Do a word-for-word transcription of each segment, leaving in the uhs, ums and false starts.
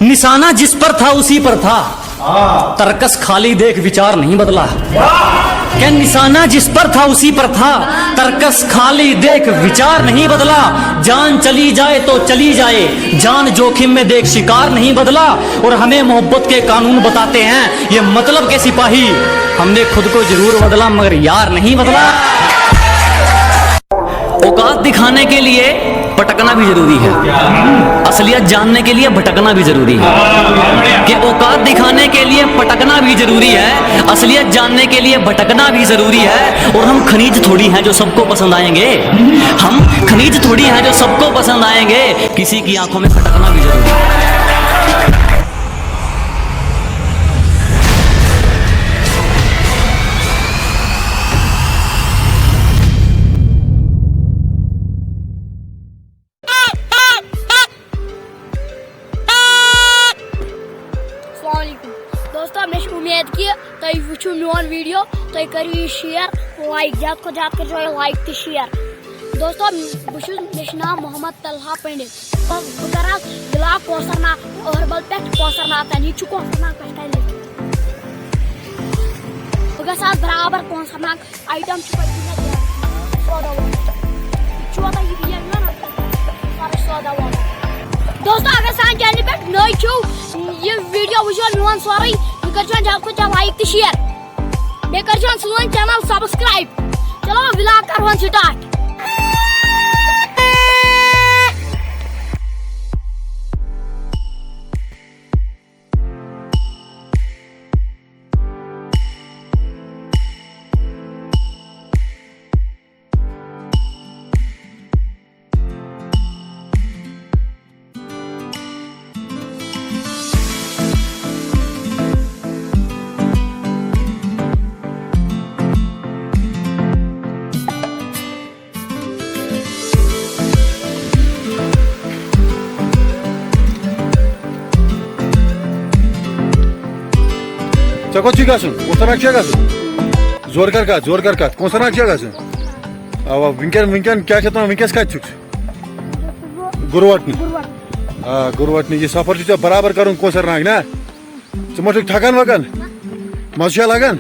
निशाना जिस पर था उसी पर था, तरकस खाली देख विचार नहीं बदला। क्या निशाना जिस पर था उसी पर था, तरकस खाली देख विचार नहीं बदला। जान चली जाए तो चली जाए, जान जोखिम में देख शिकार नहीं बदला। और हमें मोहब्बत के कानून बताते हैं ये मतलब के सिपाही, हमने खुद को जरूर बदला मगर यार नहीं बदला। औकात दिखाने के लिए पटकना भी जरूरी है, असलियत जानने के लिए भटकना भी जरूरी है। कि औकात दिखाने के लिए पटकना भी जरूरी है, असलियत जानने के लिए भटकना भी जरूरी है। और हम खनिज थोड़ी हैं जो सबको पसंद आएंगे, हम खनिज थोड़ी हैं जो सबको पसंद आएंगे। किसी की आंखों में खटकना भी जरूरी है। السلام علیکم۔ دوستو، مےٚ چھِ اُمید کہِ تُہۍ وٕچھِو میون ویٖڈیو، تُہۍ کٔرِو یہِ شِیَر، لایِک، زیادٕ کھۄتہٕ زیادٕ کٔرۍزیو یہِ لایِک تہٕ شِیَر۔ دوستو، بہٕ چھُس، مےٚ چھُ ناو محمد طلحہ پنڈت۔ بہٕ، بہٕ کَرٕ آز vlog کونسر ناگ، أہربل پٮ۪ٹھ کونسر ناگ تام۔ یہِ چھُ کونسر ناگ پٮ۪ٹھ تام لیٚکھِتھ۔ بہٕ گژھٕ آز برابر کونسر ناگ۔ آیٹم چھُ پتہٕ یہِ مےٚ کیٛاہ؟ سودا وودا۔ یہِ چھُ واتان یہِ، یہِ یِوان اَتھ منٛز۔ سورُے سودا وودا۔ دوستو، اگر سانہِ چینلہِ پٮ۪ٹھ نٔوۍ چھِو، یہِ ویٖڈیو وٕچھِو میون سورُے، یہِ کٔرۍزیو زیادٕ کھۄتہٕ زیادٕ لایِک تہٕ شِیَر۔ بیٚیہِ کٔرۍزیو سون چینل سبسکرایب۔ چلو، وِلاگ کَرہون سٹارٹ۔ ژےٚ کوٚت چھُے گژھُن؟ کونسر ناگ چھُیا گژھُن؟ زورٕ کر کتھ، زورٕ کر کتھ۔ کونسر ناگ چھُیا گژھُن؟ اوا، وٕنکیٚن، وٕنکیٚن کیٛاہ چھِ دپان، وٕنکیٚس کتہِ چھُکھ ژٕ؟ گُروٹنہِ۔ آ، گُروٹنہِ۔ یہِ سفر چھُ ژےٚ برابر کرُن کونسر ناگ، نا؟ ژٕ ما چھُکھ تھکان وکان؟ مزٕ چھُیا لگان؟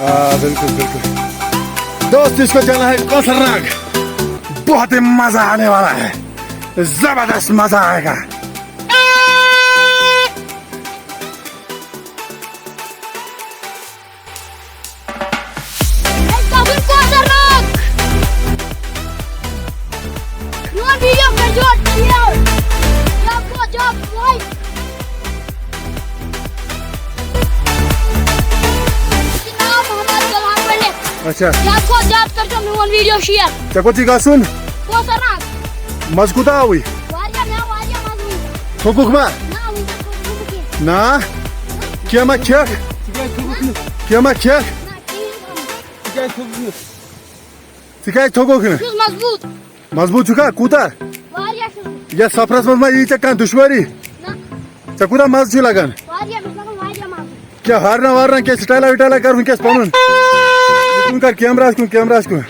हाँ, बिल्कुल, बिल्कुल। दोस्त, इसको जाना है कोसरनाग। बहुत ही मजा आने वाला है, जबरदस्त मजा आएगा। میون ویڈیو کٔرۍزیو شیئر۔ یا کھوت زیادٕ لایک۔ مےٚ چھُ ناو محمد گلہار پنڈت۔ اچھا۔ یا کھوت زیادٕ کٔرۍزیو میون ویڈیو شیئر۔ ژےٚ کوٚت چھُے گژھُن؟ کوثر ناگ۔ مَزٕ کوٗتاہ آوُے؟ واریاہ، مےٚ آو واریاہ مَزٕ وٕنکٮ۪ن۔ تھوٚکُکھ ما؟ نہ، وٕنکٮ۪ن تھوٚکُکھ نہٕ کینٛہہ۔ نہ؟ کینٛہہ ما کھٮ۪کھ؟ ژٕ کیٛازِ تھوٚکُکھ نہٕ؟ نہ، کِہیٖنۍ کھوٚمُت۔ ژٕ کیٛازِ تھوٚکُکھ نہٕ؟ ژٕ کیٛازِ تھوٚکُکھ نہٕ؟ بہٕ چھُس مضبوٗط۔ مضبوٗط چھُکھا؟ کوٗتاہ؟ واریاہ چھُس بہٕ۔ یَتھ سفرَس منٛز ما یی ژےٚ کانٛہہ دُشوٲری؟ نہ۔ ژےٚ کوٗتاہ مَزٕ چھُے لَگان؟ واریاہ، مےٚ چھُ لَگان واریاہ مَزٕ۔ کیٛاہ ہارنا وارنا، کیٛاہ سٹایلا وٹایلا کر وٕنکیٚس پَنُن؟ یہِ کُن کر، کیمراہَس کُن، کیمراہَس کُن۔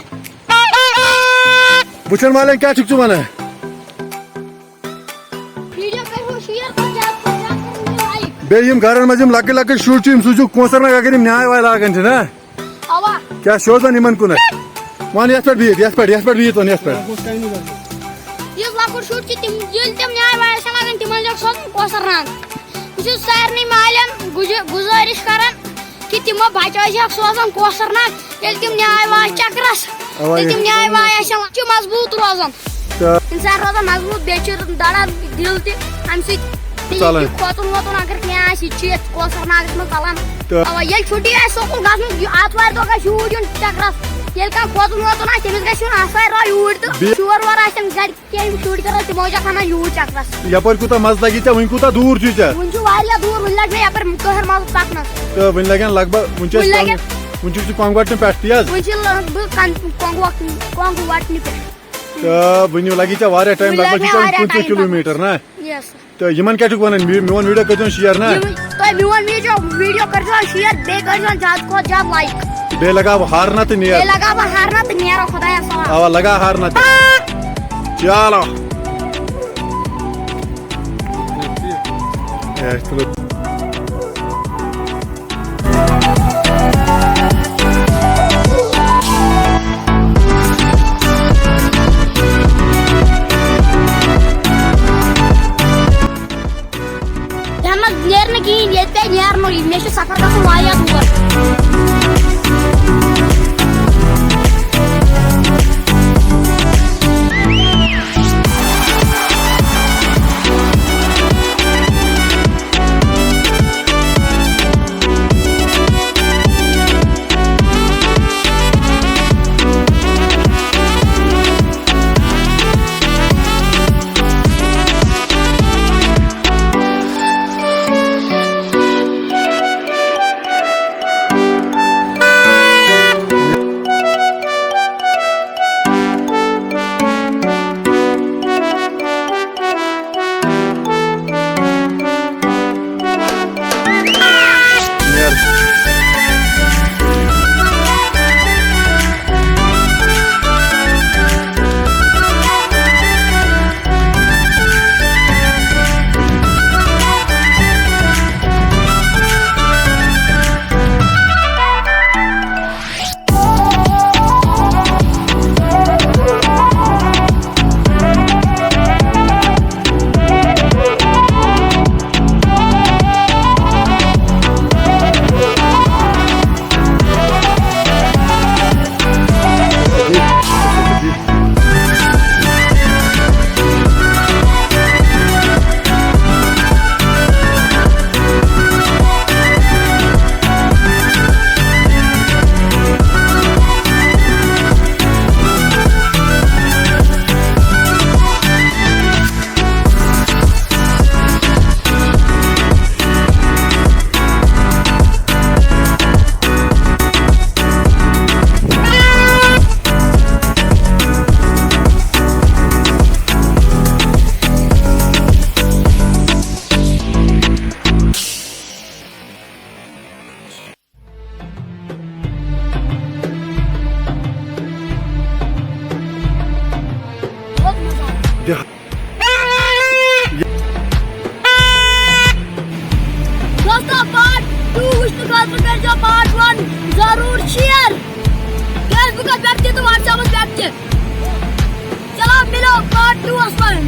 وٕچھَن والٮ۪ن کیٛاہ چھُکھ ژٕ وَنان؟ ویڈیو کٔرِو شیئر تہٕ زیادٕ کھۄتہٕ زیادٕ کٔرِو لایک۔ بیٚیہِ یِم گَرَن منٛز یِم لۄکٕٹۍ لۄکٕٹۍ شُرۍ چھِ، یِم سوٗزِو کونسر ناگ، اگر یِم نیاے وایہِ لاگان چھِ نا۔ اوا۔ کیٛاہ سوزان یِمن کُنتھ؟ وَن یَتھ پٮ۪ٹھ بِہِتھ، یَتھ پٮ۪ٹھ، یَتھ پٮ۪ٹھ بِہِتھ وَن یَتھ پٮ۪ٹھ۔ یُس لۄکُٹ شُر چھُ، تِم، ییٚلہِ تِم نیاے وایَس چھِ لاگان، تِمن چھُکھ سوزان کوثر ناگ۔ بہٕ چھُس سارنٕے مالٮ۪ن گُجہِ-، گُزٲرِش کران کہِ تِمو بچٲیزِہَکھ سوزان کوثر ناگ، ییٚلہِ تِم نیاے وایَس چکرس، اوا، ییٚلہِ تِم یہِ نیاے وایَس چھِ، چھِ مضبوٗط روزان۔ تہٕ اِنسان روزان مضبوٗط، بیٚیہِ چھُ دَڑان دِل تہِ اَمہِ سۭتۍ۔ تہٕ یہِ ژَلان۔ تہِ کھوژُن ووژُن اگر کینٛہہ آسہِ، یہِ چھُ ییٚتہِ کوثر ناگَس منٛز ژَلان۔ تہٕ اَوا، ییٚلہِ چھُٹی آسہِ سکوٗل گژھنُک، یہِ آتھوارِ دۄہ گژھِ یوٗرۍ یُن چَکرَس۔ ییٚلہِ کانٛہہ کھوژُن ووژُن آسہِ، تٔمِس گژھِ یُن آتھوارِ دۄہ یوٗرۍ تہٕ بیٚیہِ شور وور آسٮ۪ن گَرِ کینٛہہ، یِم شُرۍ کَرَن، تِمو چھِ آسان یوٗرۍ چَکرَس۔ یَپٲرۍ کوٗتاہ مَزٕ لَگی ژےٚ؟ وٕنہِ کوٗتاہ دوٗر چھُے ژےٚ؟ وٕنہِ چھُ واریاہ دوٗر، وٕنہِ لَگہِ مےٚ یَپٲرۍ کٔہَر مَزٕ پَکنَس۔ تہٕ وٕنہِ لَگن لگ بگ، وٕنہِ چھِ وٕنہِ أسۍ لَگن۔ کۄنٛگ-، وٕنہِ چھُکھ ژٕ کۄنٛگ وَٹنہٕ پٮ۪ٹھ تی حظ؟ وٕنہِ چھِ لگ بگ کَن-، کۄنٛگ وَٹ-، کۄنٛگ وَٹنہٕ پٮ۪ٹھ۔ تہٕ وٕنہِ لَگی ژےٚ واریاہ ٹایم، وٕنہِ لگ بگ لَگہِ چھِ مےٚ ژےٚ واریاہ پٕنٛژٕہ ٹایم پَتہٕ۔ کِلوٗ میٖٹر نا؟ Yes۔ تہٕ یِمن کیٛاہ چھُکھ وَنان؟ می-، میون ویٖڈیو کٔرۍزیون شِیر نا؟ یِم-، تُہۍ میون ویٖڈیو، ویٖڈیو کٔرۍزیون شِیر، بیٚیہِ کٔرۍزیون زیادٕ کھۄتہٕ زیادٕ لایک۔ بیٚیہِ لگاو ہارنہ تہٕ نیر۔ بیٚیہِ لگاو بہٕ ہارنہ تہٕ نیرو خۄدایَس حوالہٕ۔ اَوا، لگاو ہارنہ تہٕ۔ چلو۔ اے، تُلِو۔ یَتھ منٛز نیرِ نہٕ کِہیٖنۍ، ییٚتہِ پیٚیہِ نیرنُے، مےٚ چھُ سفر گژھُن واریاہ دوٗر۔ دوستو، پارٹ ٹوٗ وٕچھنہٕ خٲطرٕ کٔرۍزیو پارٹ ون ضروٗر شِیر فیس بُکس پٮ۪ٹھ تہِ تہٕ وٹس ایپس پٮ۪ٹھ تہِ۔ چلو مِلو پارٹ ٹوٗوس منٛز۔